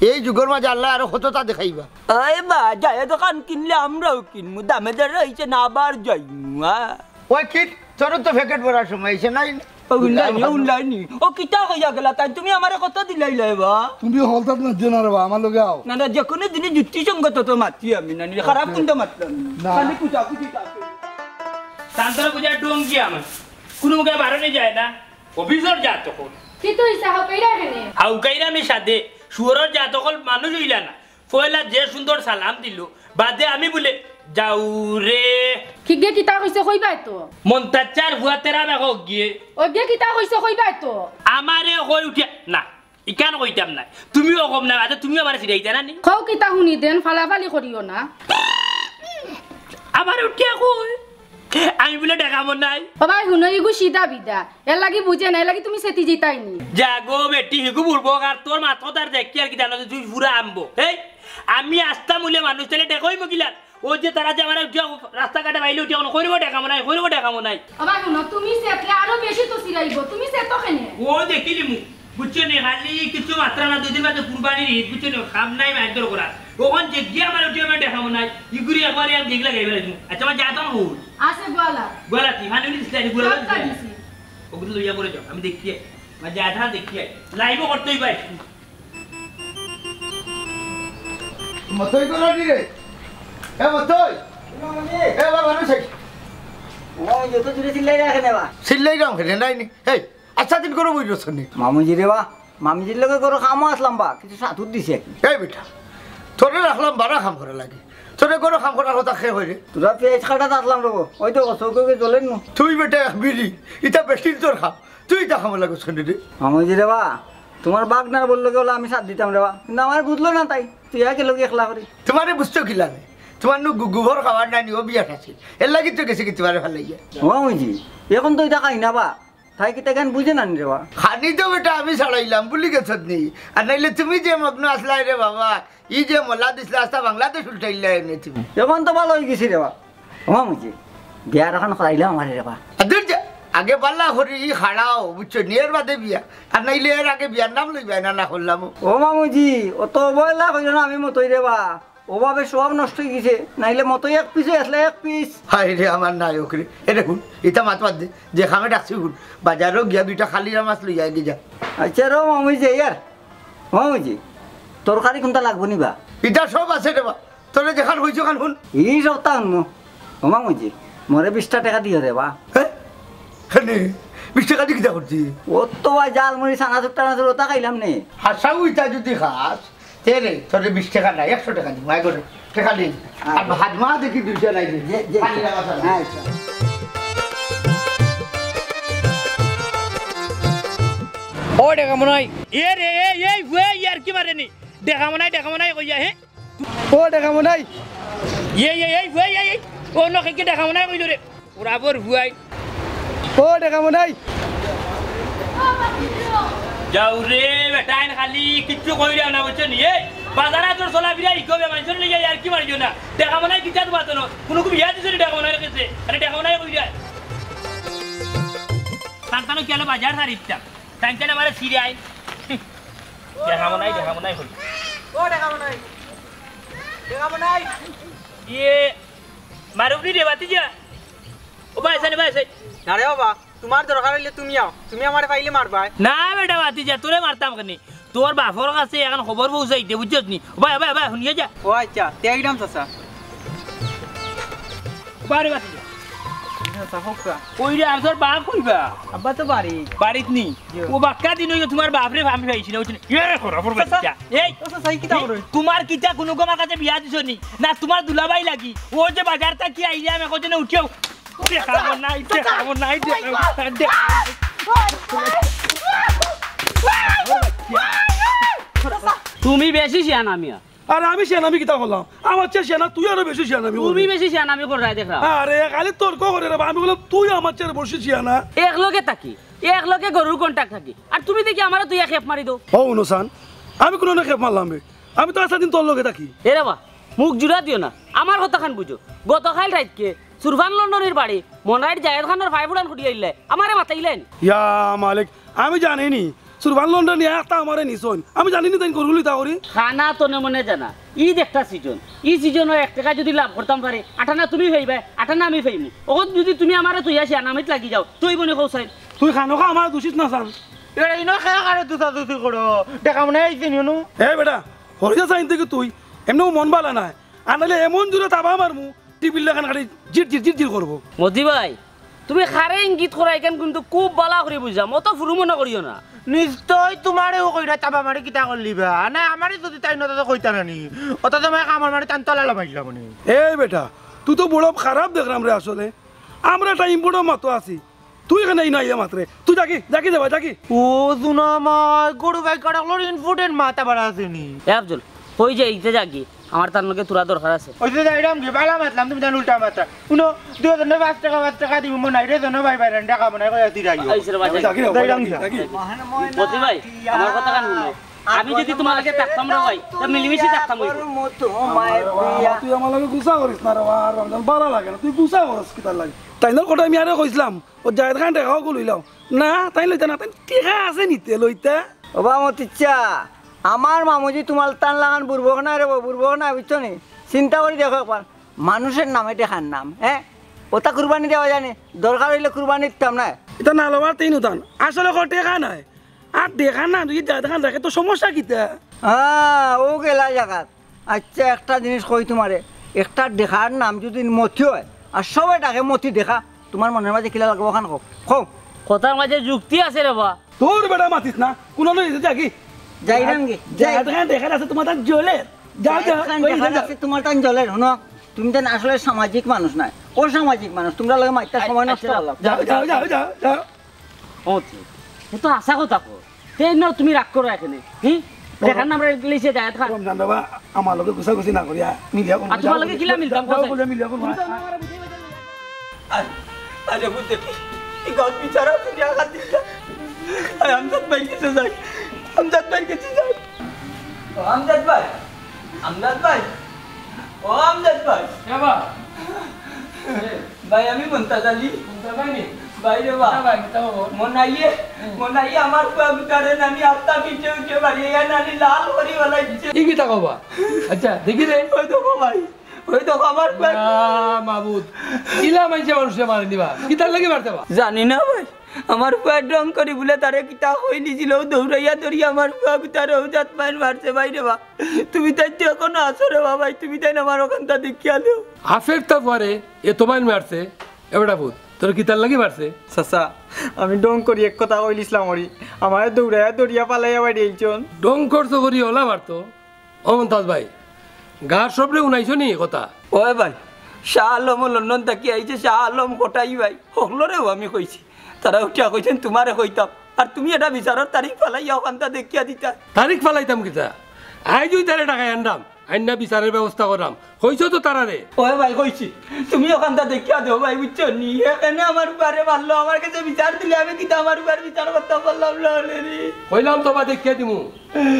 এই যুগর মাঝে আল্লায় আরো কততা দেখাইবা। ওই বা, জায়েদ খান কিনলে আমরাও কিনমু, দামে দরে অইছে না আবার যাইমু, হ্যাঁ? ওই কিন, তোরও তো প্যাকেট ভরার সময় অইছে, নাই? ও হুনলায়নি, ও হুনলায়নি। ও কিতা কইয়া গেলা তাইন? তুমি আমারে কত দিলাইলায় বা? তুমি হলতাত মাতিও না রে বা, আমার লগে আও। না, না, যেকুনু জিনিস যুক্তিসঙ্গত তো মাতি আমি, না নি, খারাপ কুন্তা মাতলাম না। না। খালি কুটাকুটি থাকে। তান্তরা বুঝা ডঙ্গি আমার। কুনু মুখে বারনি যায় না। অফিসর জাত অকল। কিতা অইছে, হাউকাইরা কেনে? হাউকাইরাম ই সাদে। শুয়োরর জাত অকল মানুষ অইলা না। পয়লা যে সুন্দর সালাম দিলো, বাদে আমি বুলে, "যাও রে।" কিগে কিতা কইছে কইবায় তো? মন্তাজ চাচার ফুয়া তেরা বেক অগিয়ে। অগিয়ে কিতা কইছে কইবায় তো? আমারে কই উঠিয়া, না, ইখান কইতাম নায়। তুমিও কম না, আচ্ছা, তুমিও আমারে ছিড়াইতা না নি? কও কিতা হুনি দেন, ফালাফালি করিও না। আমারে উঠিয়া কই, আমি বুলে দেখামো নায়। ও ভাই, হুনো, ইগু সিধা বিধা। এরলাগি বুঝে না, এরলাগি তুমি সেটি জিতাইনি। যা গো বেটি, হিগু বুড়বো, আর তোর মাত কথার দেখি আর কিতা জানো, তুই পুরা আনবো। এই, আমি আস্তা মূলে মানুষ, তাইলে দেখইমু কিলা। ও যে তারা যে আমারে উঠিয়া রাস্তাঘাটে বাইলে উঠিয়া কোনো করিব দেখামো নায়, করিব দেখামো নায়। ও ভাই, হুনো, তুমি সেটলে আরো বেশি তো ছিড়াইবো, তুমি সেট কেনে? ও দেখিলিমু, বুঝছো নি, খালি কিছু মাত্রা না, দুই দিন বাদে কুরবানির ঈদ, বুঝছো নি, কাম নাই মাইর দর করার। অখন যে গিয়া আমারে উঠিয়া আমি দেখামো নায়, ইগুরি একবারে আমি দেখলা গাইবে লাগবো। আচ্ছা, আমার জায়গা তো আমার হউর। আছে গোয়ালা। গোয়ালা কি? মানে উনি দিছিলা, গোয়ালা সবটা দিছিলা? দিছি। ওগুলো লইয়া পড়ে যাও, আমি দেখি আই। আমার জায়গা দেখি আই। লাইভও করতেই পারি। মতই করো নি রে? এ মতই? এ বাবা, মানুষ আই। ও, যত জুরে চিল্লাই রাখে না বা। চিল্লাই রাখে না, নাই নি। এই, আচ্ছা দিন করে বই রসনি। মামুজি রে বা, মামুজির লগে করে কামও আসলাম বা, কিছু সাতুর দিছে আর কি। এই বেটা, তোরে রাখলাম বারা কাম করা লাগে। তোরে করে কাম করার কথা কে কইরে? তোরা পেঁয়াজ কাটাত আসলাম রে বা, ওই তো চোখে জ্বলের নু। তুই বেটা এক বিড়ি, ইটা বেশি তোর খাম। তুই ইটা কামো লাগছ কেনে রে? মামুজি রে বা, তোমার বাগনার বললো কি বলে আমি সাথ দিতাম রে বা, কিন্তু আমার বুঝলো না তাই, তুই একে লগে একলা করে। তোমারে বুঝতো কিলা নে? তোমার নু গু-, গোবর খাওয়ার নানি ও বিয়া আছিল। এর লাগি তো গেছে কি তোমারে ভালো লাগে। ও মামুজি, এখন তো ইটা খাই না বা, তাই কিতা কেন বুঝে না নি রে বা? খানি তো বেটা আমি ছাড়াইলাম, ভুলি গেছত নি? আর নাইলে তুমি যে মগ্ন আসলাই রে বাবা, ই যে মলা দিছলা, আস্তা বাংলাদেশ উল্টাইলা এনে তুমি। এখন তো ভালো অই গেছি রে বা। ও মামুজি, বিয়ার এখন করাইলাম আমারে রে বা। আর দূর যা, আগে বালা করি ই খাড়াও, বুঝছো নি? এর বাদে বিয়া। আর নাইলে এর আগে বিয়ার নাম লইবায় না, না করলাম। ও মামুজি, অত অবহেলা করিও না, আমি মতই রে বা। অভাবে সব নষ্ট অই গেছে, নাইলে মতই এক পিছে আসলে এক পিছ। হায় রে আমার নায়ক রে। এরে হুন, ইটা মাত বাদ দে, যে কামে ডাকছি হুন, বাজারো গিয়া দুইটা খালিরা মাছ লইয়া আগে যা। আচ্ছা রে মামুজি, ইয়ার মামুজি, তরকারি কুনটা লাগবো নি বা? ইটা সব আছে রে বা, তোরে যেখান কইছি ওখান হুন। ই সপ্তাহ হুনমু। ও মামুজি, মোরে বিশটা টেকা দিও রে বা। হ্যাঁ? কেনে? বিশ টেকা দি কিতা করতি? ও তো ভাই, জালমুড়ি, চানাচুর টানাচুর ওটা খাইলাম নে। হাছাউ ইতা যুদি খাস, তে রে, তোরে বিশ টেকা না, একশো টেকা দিমু, আয় করে, টেকা নেই। আর আচ্ছা। হাত মা দেখি দুইটা নাই রে। যে, যে, খালি রাখা ছাড়া। আচ্ছা। ও টেকা মনে হয়। এ রে, এ, এই, ওই, ইয়ার কি মারে নি? টেকা মনে হয়, টেকা মনে হয় কইয়া, হে? ও টেকা মনে হয়। এই, এই, এই, ওই, এই, এই। ও নকে কি টেকা মনে হয় কইল রে? ওরা বর হুয়াই। ও টেকা মনে হয়। যাও রে, বেটা, আইন খালি কিচ্ছু কইরা না, বুঝছো নি? এই, বাজার আতর চলাফিরা ইকো বে, মানষর লইয়া ইয়ার্কি মারিও না। টেকা মনাই কিতা দিবা তো না? কুনু কুবি বিয়া দিছো নি টেকা মনাই রেখেছে? আরে টেকা মনাই কই যায়? তান তানো কিয়ালো বাজার সারিতাম। তান তানো আমারে সিরাই। টেকা মনাই, টেকা মনাই কই। ও টেকা মনাই। টেকা মনাই। ইয়ে, মারুফ নি রে বাতিজা। ও ভাই, আইসানি ভাই, আইসানি। না রে বাবা, তুমার দরকার অইলে তুমি আও, তুমি আমারে পাইলে মারবায়। না বেটা বাতিজা, তোরে মারতাম কেনে? তোর বাফর কাছে এখন খবর পৌঁছাইতে, বুঝছস নি? ও ভাই, ও ভাই, ও ভাই, হুনিয়া যা। ও আচ্ছা, তে আইরাম চাচা। ও ভাই রে বাতিজা। চাচা, হোক কা। কই রে, আর তোর বাফ কই বা? আব্বা তো বাড়ি। বাড়িত নি? জি। ও বাক্কা দিন অইগেল তুমার বাফরে আমি পাইছি না, বুঝছস নি? এ খবর চাচা। বাতিজা। এই, ও চাচা, এই কিতা এই, করো? তুমার কিতা কুনু গো আমার কাছে বিয়া দিছো নি? না তুমার দুলাভাই লাগি? ও যে বাজার থাকি আইলে আমি কইছি না উঠিও। দেখাবো নাই, দেখাবো নাই, দেখাবো নাই, দেখাবো নাই। তুমি বেশি শিয়ানা মিয়া। আরে আমি শিয়ানা, আমি কিতা করলাম? আমার চেয়ে শিয়ানা তুই আরো বেশি শিয়ানা, আমি তুমি কইলাম। বেশি শিয়ানা আমি কররায় দেখরাম। আরে খালি তর্ক করে রে বা, আমি কইলাম তুই আমার চেয়ে বেশি শিয়ানা। এক লগে থাকি, এক লগে গরুর কন্টাক থাকি, আর তুমি দেখি আমারে তুই এক খেপ মারি দেও। ও হুনো চান, আমি কুনু খেপ মারলাম বে? আমি তো আস্তা দিন তোর লগে থাকি। এ রে বা, মুখ জুড়া দিও না, আমার কথাখান বুঝো। গতকাইল রাইতকে সুরভান লন্ডনির বাড়ি মনাইর জায়েদ খানর ফাইফুড়ান খুঁড়ি আইলে আমারে মাতাইলায় নি। ইয়া মালিক, আমি জানি নি। সুরভান লন্ডনি একটা আমারে নিছইন। আমি জানি নি তাইন গরু লইতা করি। খানা তনে মনে জানা। ইদ একটা সিজন। ই সিজনো এক টেকা যুদি লাভ করতাম পারি, আটানা তুমি পাইবায়, আটানা আমি পাইমু। অখন যুদি তুমি আমারে তুইয়া শিয়ানামিত লাগি যাও, তুই বনি কও চাইন। তুই খানোখা আমারে দুষিস না চান। এরা ইনো খেয়া কারে দুষাদুষি করো। দেখা মনে আইছে নি নু? এ বেটা, হরিয়া চাইন থেকে তুই। এমনেও মন বালা নায়। আনালে এমন জুরে তাবা মারমু, টিভির লাখান খালি জির জির জির জির করবো। মতি ভাই, তুমি কারে ইঙ্গিত করায় ইখান কিন্তু খুব বালা করি বুঝলাম, অত ফুরু মনে করিও না। নিশ্চয় তুমারেও কইরা তাবা মারি কিতা করলিবা? না, আমারে যুদি তাইন অত কইতা না নি, অত সময় কামড় মারি তান তলা লামাইলাম নি। এই বেটা, তুই তো বড় খারাপ দেখরাম রে আসলে। আমরা টাইম বড় মাতো আছি, তুই ইখান ইনো আইয়া মাতরে। তুই যাগি, যাগি যাবা, যাগি। ও জুনামাই, গরু ভাই কাটাকলোর ইনফুটেন মাথা বাড়া আছে নি। এ আফজল, কই যাইতে যাগি? আমার তান লগে থুড়া দরকার আছে। ওই যে যাইরাম গি, বালা মাতলাম, তুমি তান উল্টা মাতরা। হুনো, দুইজনে পাঁচ টেকা, পাঁচ টেকা দিমু, মনাইরে জনো ভাই ভাই, রান্ডা খাবো না, কই আছি রাইও। আইছে রে ভাই, যাই। যাগি রে, যাইরাম গি। যাগি। মতি ভাই, আমার কথাখান হুনো। আমি যুদি তুমার লগে থাকতাম রে ভাই, তে মিলিমিশি থাকতাম অইবো। তুই আমার লগে গুসা করিস না রে, আর রমজান বালা লাগে না, তুই গুসা করস কিতার লাগি? তাইনর কথা আমি আরে কইছলাম, ও জায়েদ খান টেকাও কো লইলাও। না, তাইন লইতা না, তাইন টেকা আছে নিতে লইতা। ও বা মতিচ্ছা, আমার মামুজি তুমার তান লাখান বুরবক নায় রে বা, বুরবক নায়, বুঝছো নি? চিন্তা করি দেখো একবার, মানুষের নামে টেকার নাম, হ্যাঁ? ওটা কুরবানি দেওয়া যায় নি, দরকার অইলে কুরবানি দিতাম না। ইতা না লবার তাইন উতান, আসলে কো টেকা নাই। আর দেখা না, তুই যা দেখা দেখে তো সমস্যা কিতা? হ্যাঁ, ও গেলা জাগাত। আচ্ছা, একটা জিনিস কই তুমারে, একটা টেকার নাম যুদি মতি অয়, আর সবে ডাকে মতি টেকা, তুমার মনর মাঝে কিলা লাগবো অখান কও, কও। কথার মাঝে যুক্তি আছে রে বা। তোর বেটা মাতিস না, কুনো নয়, যা কি? যাইরাম গি, যা, যাই। টেকা দেখার আছে তুমার তান জ্বলের। যাও, যাও, জায়েদ খান ওই, টেকার যাও। আছে তুমার তান জ্বলের, হুনো, তুমি তান আসলে সামাজিক মানুষ নায়, অসামাজিক মানুষ, তুমরার লগে মাতিয়া সময় নষ্ট আচ্ছা। করলাম। যাও, যাও, যাও, যাও, যাও। ও, তে তো হাছা কথা কও। তে না তুমি রাগ করো এখানে। হুম? ও, টেকার নাম লইছে জায়েদ খান। রমজান বাবা, আমার লগে গুছাগুছি না করিয়া, মিলিয়া কোন আর তুমার লগে কিলা মিলতাম, যাও, কথা? বলে মিলিয়া কোন তুমি তো না আমারে বুঝাই বলতে না। আরে, আরে, বুঝতে কি? এই গাঁও বিচারা তুমি আঘাত দিতা। আরে, আমজাদ ভাই গেছে যাই। আমজাদ ভাই গেছে যাই। ও, আমজাদ ভাই। আমজাদ ভাই। ও, আমজাদ ভাই। কে বা? ভাই, আমি মন্তাজ আলী। মন্তাজ ভাই নি? ভাই রে বা। হ্যাঁ ভাই, মিথ্যা খবর। মনাইয়ে, হুম। মনাইয়ে আমার ফুয়া গুতারে নানি আত্তা পিছে উঠে বাড়িয়ে নানি লাল করি বালাইছে। ই কিতা কও বা? আচ্ছা, দেখি রে। ওই দেখো ভাই, ওই দেখো আমার ফুয়া। ইয়া মাবুদ, ইলা মাইনষে মানুষরে মারে নি বা? কিতার লাগি মারতে বা? জানি না ভাই, আমার ফুয়া ঢং করি বুলে তারে কিতা কইলিছিল, দৌড়াইয়া দৌড়িয়া আমার ফুয়া গুতারে ও জাত মাইর মারছে ভাই রে বা। তুমি তাইন তো এখনো আছো রে বা ভাই, তুমি তাইন আমার অখানটা দেখিয়া দেও। আফের তা ফুয়ারে এত মাইর মারছে, এ বেটা পুত, তোরে কিতার লাগি মারছে? চাচা, আমি ঢং করি এক কথা কইলিছলাম ওরি, আমারে দৌড়াইয়া দৌড়িয়া পালাইয়া বাড়ি আইছইন। ঢং করছো করি ওলা মারতো, ও মন্তাজ ভাই, গাঁওর সবরে হুনাইছো নি কথা? ওই ভাই, শাহ আলম ও লন্ডন থাকি আইছে, শাহ আলম কটাই ভাই, হকলরেও আমি কইছি, তারা উঠিয়া কইছইন তুমারে কইতাম, আর তুমি এটা বিচারর তারিখ ফালাইয়া অখানটা দেখিয়া দিতা। তারিখ ফালাইতাম কিতা? আইজ ওই তারে ঢাকায় আনরাম, আইন্না বিচারের ব্যবস্থা করাম। কইছো তো তারারে? ওই ভাই, কইছি। তুমি অখানটা দেখিয়া দেও ভাই, বুঝছো নি? এখানে আমার উবারে মারলো, আমার গেছে বিচার দিলে আমি কিতা আমার উবারে বিচার করতাম পারলাম না রে। কইলাম তো বা দেখিয়া দিমু,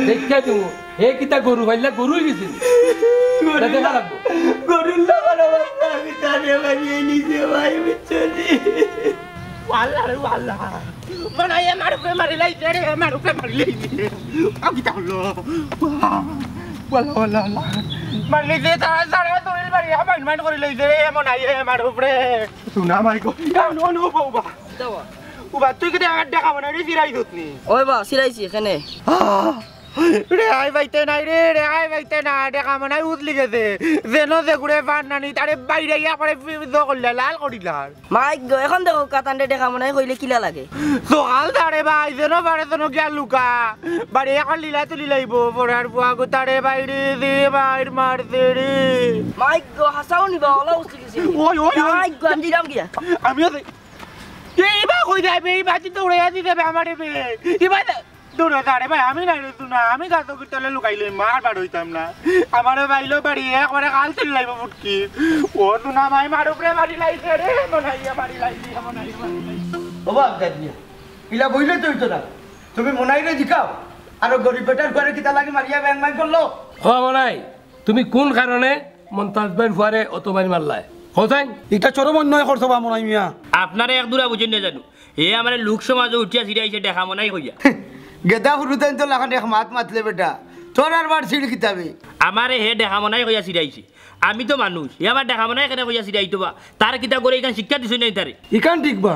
দেখিয়া দিমু। হে কিতা গরু পাইলা, গরু অইগেছে নি? গরু দেখা লাগবো। গরুর লাগানো অবস্থা আমি তারে ভাই, এই নিজে ভাই, বুঝছো নি? ওয়াল্লা রে ওয়াল্লা। মনাই আমার উপরে মারি লাইছে রে, আমার উপরে মারি লাইছে। আ, কিতা হলো? ওয়াল্লা, ওয়াল্লা, ওয়াল্লা। মারি লাইছে, তারা, তারা তৈল মারি, হামাইন মাইন করি লাইছে রে, মনাই আমার উপরে। শোনা মাই গো। ইয়া, নো, নো, বাবা। উবা, তুই কিতা আমার দেখা মনাই রে, ফিরাই দুতনি? ওই বা, ফিরাইছি এখানে। আহ! রেহাই পাইতে নাই রে, রেহাই পাইতে না, দেখা মনাই উতলি গেছে। যেন যে গুড়ে পার নানি, তারে বাইরে গিয়া করে ফি-, ফি-, করলে, লাল করিলার। মাইক গো, এখন দেখো কাতানরে দেখা মনাই কইলে কিলা লাগে। সকাল তারে ভাই, যেন পারে যেন গিয়া লুকা। বাড়ি এখন লীলা তুলি লাইব, পড়ার পুয়া গো তারে বাইরে যে বাইর মারছে রে। মাইক গো, হাসাও নিবা, ওলা উসলি গেছে। ওই, ওই, ওই। মাইক গো, আমি দিলাম গিয়া। আমিও দে-, এই বা কই যাইবে, এই বাজি তো উড়ে যাবে আমারে বে। এই বা দে-, দূরে যা রে ভাই, আমি নাই রে তুনা, আমি গাছ কিতালে লুকাইলে মার বার হইতাম না। আমারে বাইলো বাড়ি একবারে কাল তুলি লাইব ফুটকি। ও তুনা মাই মার উপরে বাড়ি লাইছে রে, মনাইয়া বাড়ি লাইছে, মনাইয়া বাড়ি লাইছে। ও বাপ, দেখ মিয়া, ইলা বইলে তো হইতো না। তুমি মনাইরে জিকাও, আর ও গরিব বেটার ঘরে কিতা লাগে মারিয়া ব্যাং ব্যাং করলো? ও মনাই, তুমি কোন কারণে মন্তাজ ভাইর ফুয়ারে অত মারি মারলায়? হোসেন? ইটা চরম অন্যায় করছো বা মনাই মিয়া। আপনারে এক দুরা বুঝেন না জানো, হে আমারে লোক সমাজে উঠিয়া সিরাইছে দেখা মনাই কইয়া। গেদা হুরুতাইন তো লাখান এক মাত মাতলে বেটা, তোর আর বার সিঁড়ি কিতাবে। আমারে হে দেখা মনাই কইয়া সিরাইছে, আমি তো মানুষ, হে আমার দেখা মনাই কেনে কইয়া সিরাইতো বা, তার কিতা করে ইখান শিক্ষা দিছইন নাই তারে? ইখান ঠিক বা,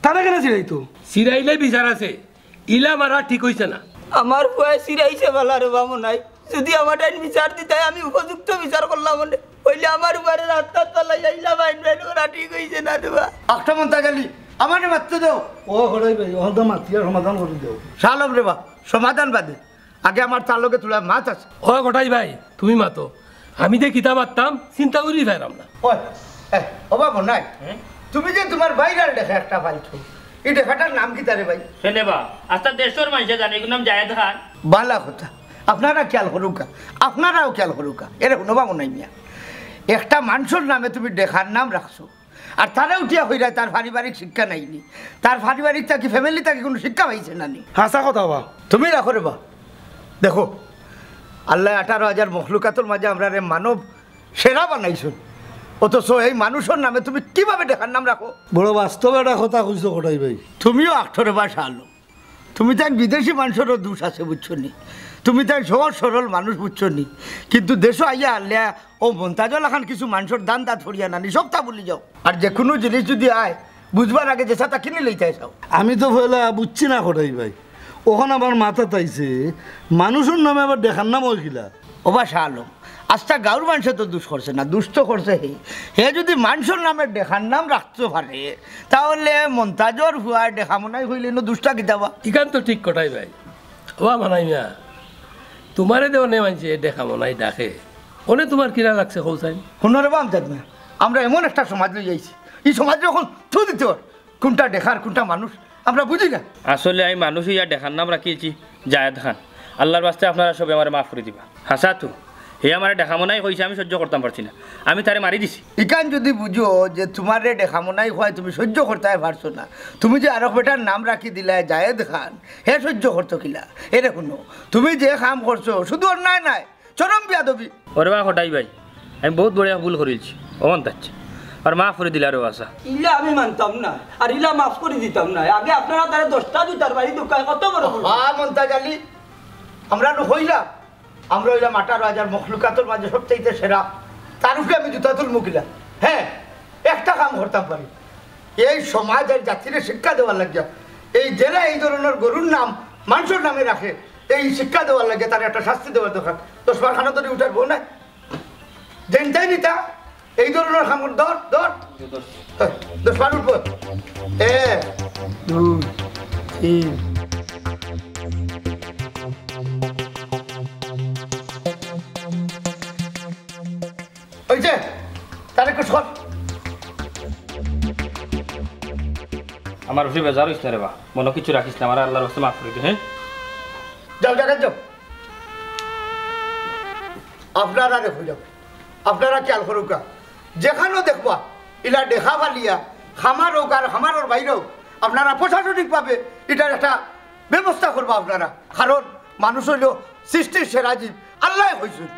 তারে কেনে সিরাইতো? সিরাইলে বিচার আছে, ইলা মারা ঠিক হইছে না। আমার ফুয়ায় সিরাইছে বালা রে বা মনাই। যদি আমার টাইম বিচার দিতায়, আমি উপযুক্ত বিচার করলাম মনে। হইলে আমার উপরে রাস্তা চালাই আইলা বাইন বাইন করা ঠিক হইছে না রে বা। আখটা মন্তাজ আলী, আমারে মাততে দেও। ও হরাই ভাই, ওখান তো মাতিয়া সমাধান করে দেও। শালম রে বা, সমাধান বাদে। আগে আমার তার লগে তুলা মাত আছে। ও কটাই ভাই, তুমি মাতো। আমি যে কিতা মাততাম, চিন্তা করি পাইরাম না। ওই, এ, ও বাবু নাই। হুম? তুমি যে তোমার বাইরাল দেখা একটা পাইছো, এই দেখাটার নাম কিতা রে ভাই? কেনে বা? আস্তা দেশর মানষে জানে, এগুর নাম জায়েদ খান। বালা কথা। আপনারা খেয়াল করুকা, আপনারাও খেয়াল করুকা। এরে হুনো বাবু নাই মিয়া। একটা মানষর নামে তুমি দেখার নাম রাখছো। আর তারে উঠিয়া কইরায় তার পারিবারিক শিক্ষা নাইনি। তার পারিবারিক থাকি, ফ্যামিলি থাকি কুনু শিক্ষা পাইছে না নি? হাছা কথা বা। তুমি রাখো রে বা। দেখো, আল্লায় আঠারো হাজার মখলুকাতর মাঝে আমরারে মানব সেরা বানাইছইন। অথচ এই মানুষর নামে তুমি কিভাবে দেখার নাম রাখো? বড় বাস্তব একটা কথা কইছো কটাই ভাই। তুমিও আখটা রে বা শালম। তুমি তাইন বিদেশি মানষরও দোষ আছে, বুঝছো নি? তুমি তাইন সহজ সরল মানুষ, বুঝছো নি? কিন্তু দেশো আইয়া হারলে ও মন্তাজর লাখান কিছু মানষর দান দাত ফড়িয়া নানি, সবতা ভুলি যাও। আর যে কুনু জিনিস যদি আয়, বুঝবার আগে যেসাতা কিনি লইতায় চাও। আমি তো পয়লা বুঝছি না কটাই ভাই। অখন আমার মাথাত আইছে, মানুষর নামে আবার দেখার নাম অয় কিলা? ও বা শালম, আস্তা গাঁওর মানষে তো দোষ করছে না, দোষ তো করছে হে। হে যদি মানষর নামে দেখার নাম রাখতো পারে, তাইলে মন্তাজর ফুয়ায় দেখা মনাই কইলে ইনো দোষটা কিতা বা? ইখান তো ঠিক কটাই ভাই। ও বা মনাই মিয়া, তোমারে দে অনে মানষে দেখা মনাই ডাকে, অনে তোমার কিলা লাগছে কও চাইন? হুনো রে বা আমজাদ মিয়া, আমরা এমন একটা সমাজ লইয়া আইছি, ই সমাজরে অখন থু দিতে অর। কুনটা দেখার, কুনটা মানুষ, আমরা বুঝি না। আসলে আমি মানুষ অইয়া দেখার নাম রাখিয়াছি জায়েদ খান। আল্লার ওয়াস্তে আপনারা সবে আমারে মাফ করি দিবা। হাছা তো, হে আমারে দেখা মনাই কইছে, আমি সহ্য করতাম পারছি না, আমি তারে মারি দিছি। ইখান যদি বুঝো যে তোমারে দেখা মনাই কওয়ায় তুমি সহ্য করতায় পারছো না, তুমি যে আরক বেটার নাম রাখি দিলায় জায়েদ খান, হে সহ্য করতো কিলা? এরে হুনো, তুমি যে কাম করছো শুধু অন্যায় নায়, চরম বেয়াদবি। ওরে বা কটাই ভাই, আমি বউত বড় এক ভুল করিলছি, অখন তাচ্ছে। আর মাফ করি দিলা রে বা চাচা। ইলা আমি মানতাম না, আর ইলা মাফ করি দিতাম না। আগে আপনারা তারে দশটা জুতার বাড়ি দেউক্কা, কত বড় ভুল। হ্যাঁ মন্তাজ আলী, আমরা নু কইলাম, আমরা অইলাম আঠারো হাজার মখলুকাতর মাঝে সবচাইতে সেরা, তার উপরে আমি জুতা তুলমু কিলা? হ্যাঁ, একটা কাম করতাম পারি, এই সমাজ আর জাতিরে শিক্ষা দেওয়ার লাগিয়া, এই যেরা এই ধরনর গরুর নাম মানষর নামে রাখে, এই শিক্ষা দেওয়ার লাগিয়া তারে একটা শাস্তি দেওয়ার দরকার। দশ বার খানো ধরি উঠার বউ নাই, যেনটাই নিতা এই ধরনর কামড় ধর, ধর। হ্যাঁ, দশ বার উঠবো। এক, দুই, তিন। ওই যে, তারে কুছ কর। আমার উপরে বেজার হইস না রে বা, মনো কিছু রাখিস না, আমার আল্লার ওয়াস্তে মাফ করি দে, হ্যাঁ? যাও, যাও, যাও। আপনারারে কইরাম, আপনারা খিয়াল করউক্কা, যেখানো দেখবা ইলা দেখা ফালিয়া, খামার অউক আর খামারর বাইরে অউক, আপনারা প্রশাসনিকভাবে ইটার একটা ব্যবস্থা করবা আপনারা। কারণ মানুষ অইলো সৃষ্টির সেরা জীব, আল্লায় কইছইন।